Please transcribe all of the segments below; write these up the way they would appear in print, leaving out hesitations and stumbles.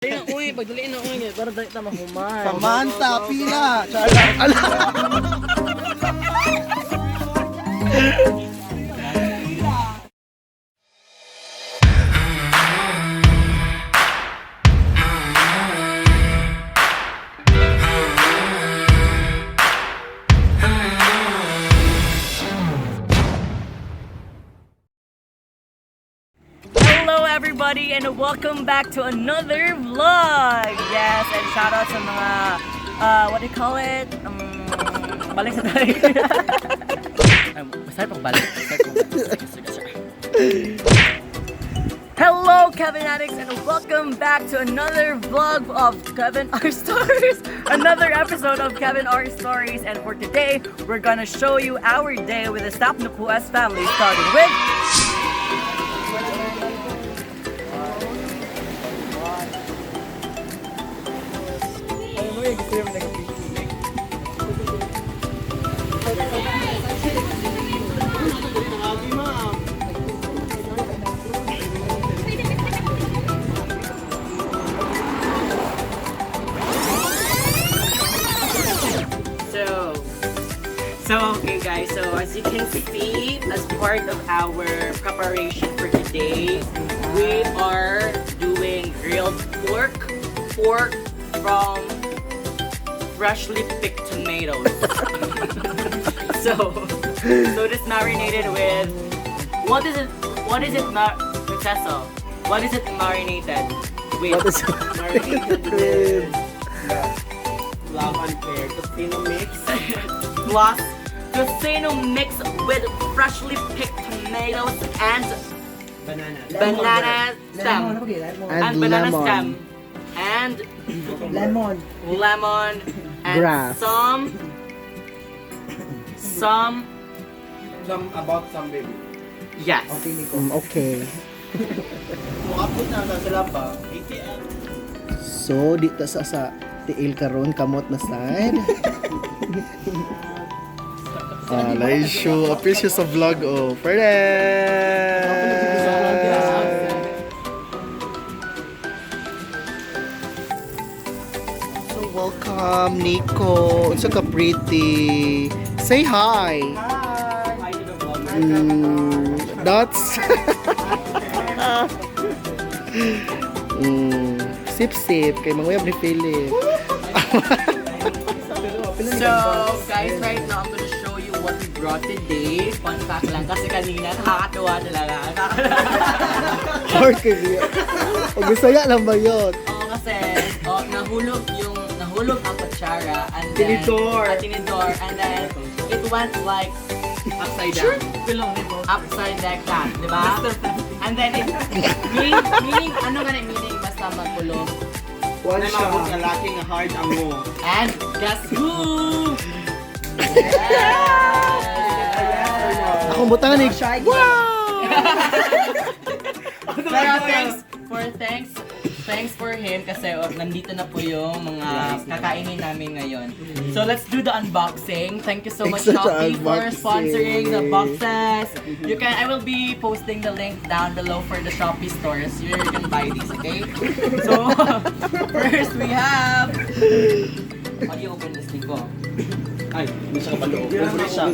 Dali na, uy, pagdali na, uy, para dali ta mahuman. Samantha, pila! Charla! Ala! Hello everybody and welcome back to another vlog! Yes, and shout out sa mga, what do you call it? Balik sa tayo. Ay, basta pagbalik. Basta pagbalik. Sige, sige. Hello Kevin Addicts and welcome back to another vlog of Kevin R Stories! Another episode of Kevin R Stories, and for today, we're gonna show you our day with the Sapnukuas family, starting with So, so okay guys, so as you can see, as part of our preparation for today, we are doing grilled pork, pork from freshly picked tomatoes. So it is marinated with, what is it, Princesa? What is it marinated with? What is it Marinated with? Love and care. Tocino mix. Plus Tocino mix with freshly picked tomatoes and Banana. banana stem. And And banana lemon. stem. And Lemon. lemon and Grass. some Some about some baby. Yes. Okay. Muabot na na sila ba? ATM. So, dito sa tiil karon kamot na side. Ah, live show. Appear siya sa vlog, oh. Pwede! So, welcome, Nico. Unsa ka pretty. Say hi. Hi to the vlog. That's... Sip sip kay manguyab ni Philip. So, guys, right now, I'm gonna show you what we brought today. Fun fact lang, kasi kanina, nakakatuwa talaga. Or kay O Bisaya lang ba yun? Oo, kasi oh, nahulog ang kutsara and then Tinidor. Ah, tinidor, and then it went like Upside down. Upside like that, di ba? And then it meaning ano nga na meaning, basta magkulog. One Na mabot nga laki nga hard ang mo. And guess who? Yes! Akong butangan ni Pero thanks for him kasi oh, nandito na po yung mga kakainin namin ngayon. So let's do the unboxing. Thank you so much, Thanks sa Shopee, for unboxing. sponsoring the boxes. You can I will be posting the link down below for the Shopee stores. You can buy these, okay? So first we have, how do you open this thing ko? Ay, hindi siya kabalo. Open siya.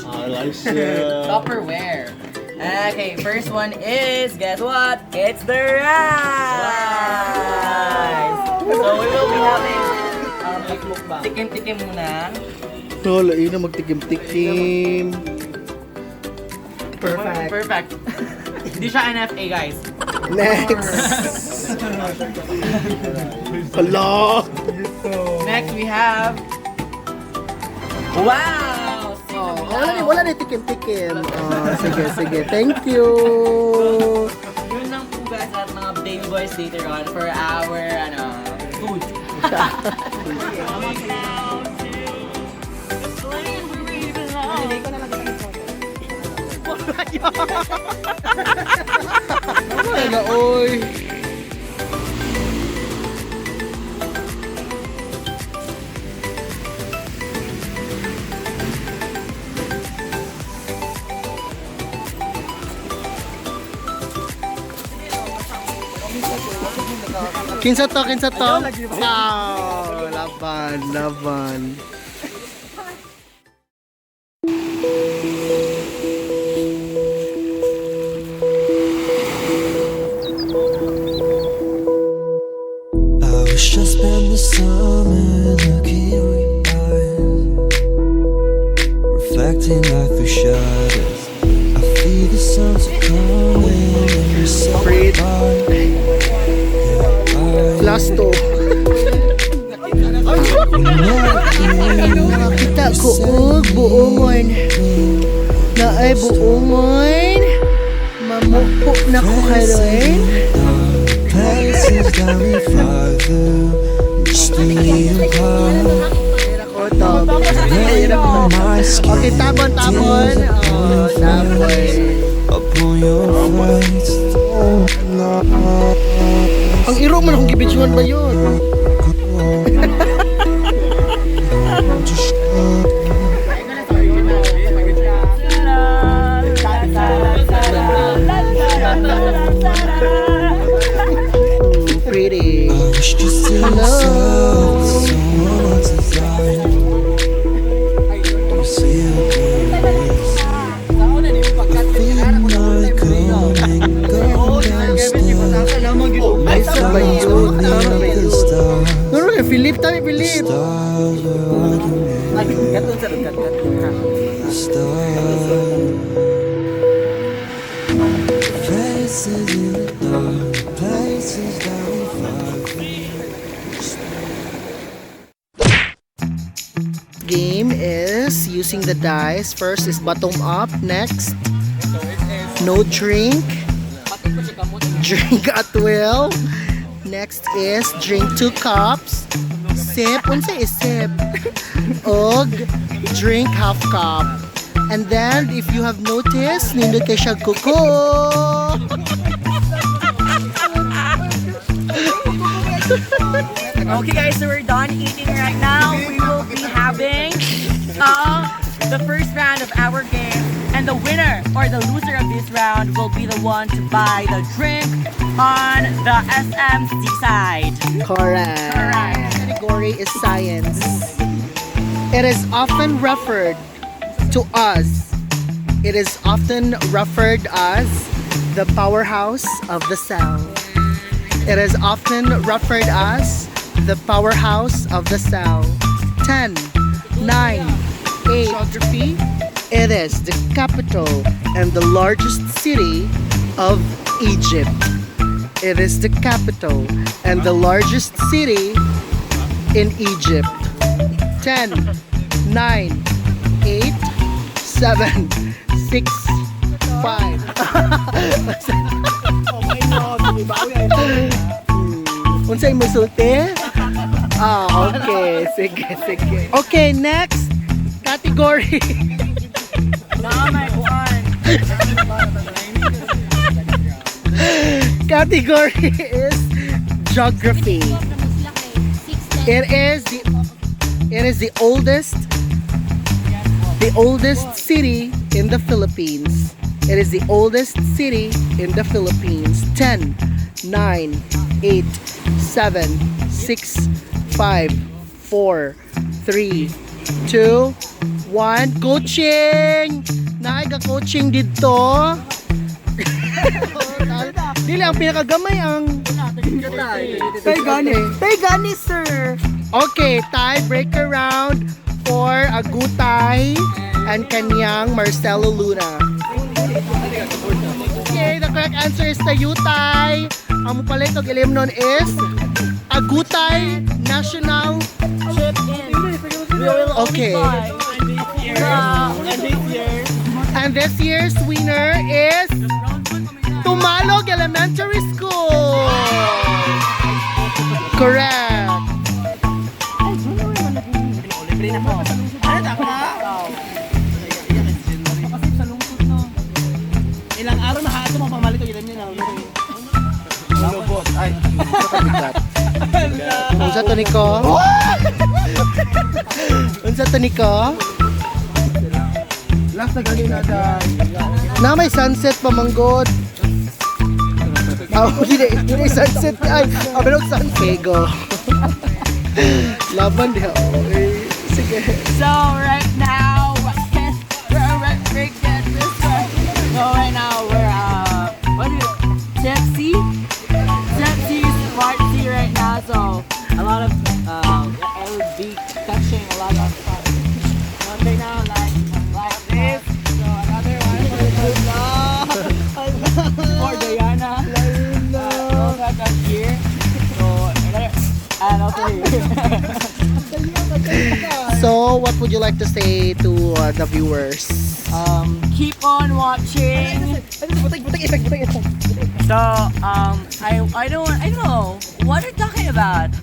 Ah, live siya. Tupperware. Okay, first one is, guess what? It's the rice! So we will be having tikim-tikim muna. Tol, ayun na magtikim-tikim. Perfect. Perfect. Hindi siya NFA, guys. Next! Hala! Next we have, wow! Oh, wala ni tikim-tikim. Oh, sige, sige. Thank you! Yun lang po guys at mga baby boys later on for our ano, food. Wala, oy. Kinsa to, kinsa to? Wow, laban, laban. I wish I spent the summer looking in your eyes, reflecting life through shadows. I feel the sun's coming and you're so Breathe. far. Yeah, I Last to. Nakakita ko og buongon. Naay buongon. Mamupo na ko karon. Places that we fly through, mystery and power. Ko to. My skin Okay, tabon, tabon. Oh, tabon. upon your face. Oh, no. Ang iro man akong gibidyohan ba yun? Pretty. I wish to see myself someone else's eye. You see a place. I feel like coming, go downstairs. Ay, ba yun? Near the stars, No, no, Philip, tayo, Philip. stars are arguing. The stars. Places in the dark, places that we fly. Game is using the dice. First is bottom up. Next, no drink. Drink at will. Next is drink two cups. Sip. Unsa is sip? Og drink half cup. And then, if you have noticed, nindot kay siya kuko. Okay guys, so we're done eating right now. We will be having the first round of our game. And the winner or the loser of this round will be the one to buy the drink on the SM Seaside. Correct. Correct. Category is science. It is often referred to us. It is often referred as the powerhouse of the cell. It is often referred as the powerhouse of the cell. 10, 9, 8. Geography. It is the capital and the largest city of Egypt. It is the capital and the largest city in Egypt. 10, 9, 8, 7, 6, 5. Unsay mo sulti? Ah, okay. Sige, sige. Okay, next category. Na may buwan. Category is geography. It is the oldest city in the Philippines. It is the oldest city in the Philippines. 10, 9, 8, 7, 6, 5, 4, 3, 2, 1. Coaching! Naay ka coaching dito. Dili ang pinakagamay ang Tay gani. Tay gani, sir. Okay, tie-breaker round for Agutay and kanyang Marcelo Luna. Okay, the correct answer is Tayutay. Ang palit og ilimnon is Agutay National. Chip in. We will only Okay. buy And this year's winner is Tumalog Elementary School. Correct. Ilang araw na hato mapamalit ko ilan nila. Lubot. Ay. Unsa to niko? Unsa to niko? Last na gani na dai. Na may sunset pa manggod. Ah, dili, dili sunset ay. Abalog sunset. Okay, go. Laban diha. Okay. Sige. So right now, we're get this one. So right now we're what is it? Tipsy, tipsy, party right now. So a lot of I would be touching a lot of stuff. One right now like this. So another one for Diana. Also got here. So another and also here. So, what would you like to say to the viewers? Keep on watching. So, I don't know what are you talking about.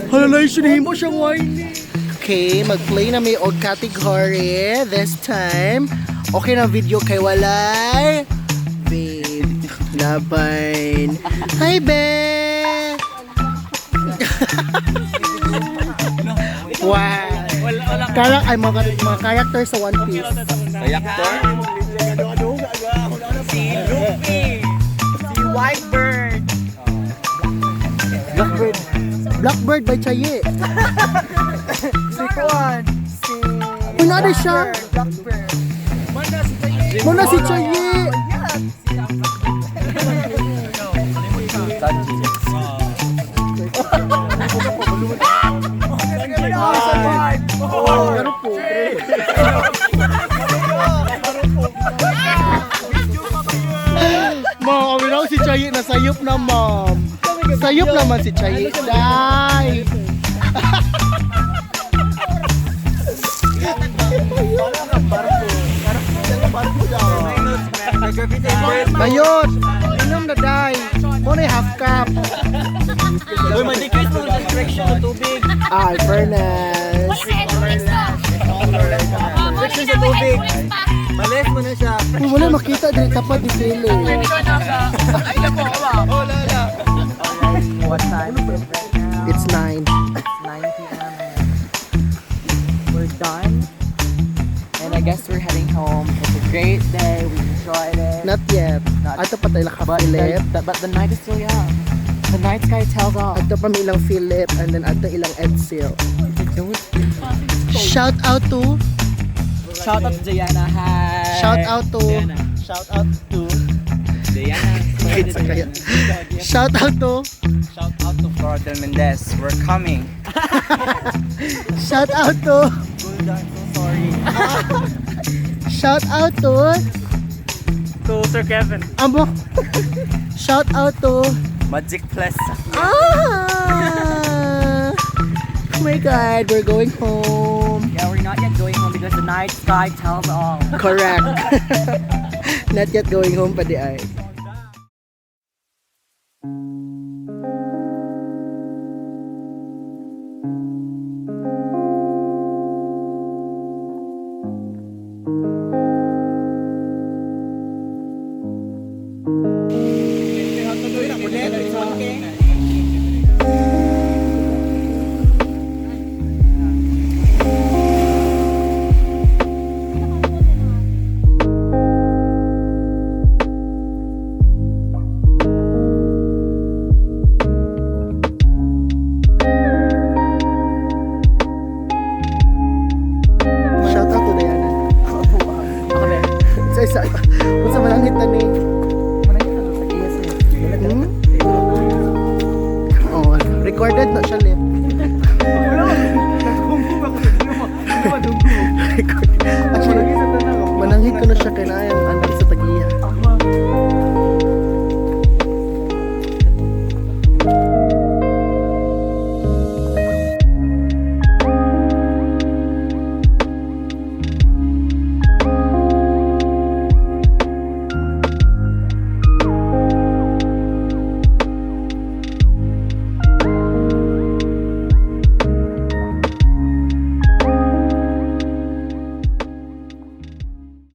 Halalay, sinihimo siyang wine. Okay, mag-play na may og category this time. Okay na video kay walay. Babe, laban. Hi, be! Wow. Karak ay mga character sa One Piece. Si Luffy, si Whitebird. Blackbird. Blackbird by Chaye. Si Juan. Si Kunwari siya. Blackbird. Muna si Chaye. Pero po. Ma'am, amin ako si Chaye na sayop na, ma'am. Sayop naman si Chaye. Day! Bayot! Inom na, day. Muna yung half cup. Uy, ma-decrease mo ng direction ng tubig. Ah, fairness. Direction sa tubig. Malis mo na siya. Uy, wala makita diri tapat ni Philip. What time is it right now? It's 9. It's 9 p.m. and we're done. And I guess we're heading home. It's a great day. We enjoyed it. Not yet. Not- Ato pa tayo ka but, Philip. but the night is still young. The night sky tells all. Ato pa may ilang Philip and then ato ilang Edsel. Shout out to Shout out to Diana. Hi. Shout out to Shout out to Diana. Wait, sa kaya. Shout out to Shout out to Flora Del Mendez. We're coming. Shout out to Gulda, I'm so sorry. Shout out to To Sir Kevin. Amo. Shout out to Magic Plus. Ah! Oh my God, we're going home. Yeah, we're not yet going home because the night sky tells all. Correct. Not yet going home pa di ay. Shout out to Diana. Sa isa. Unsa man ang hita ni? Hmm? Oh, recorded na siya lip. Record. Actually, mananghid ko na siya kay na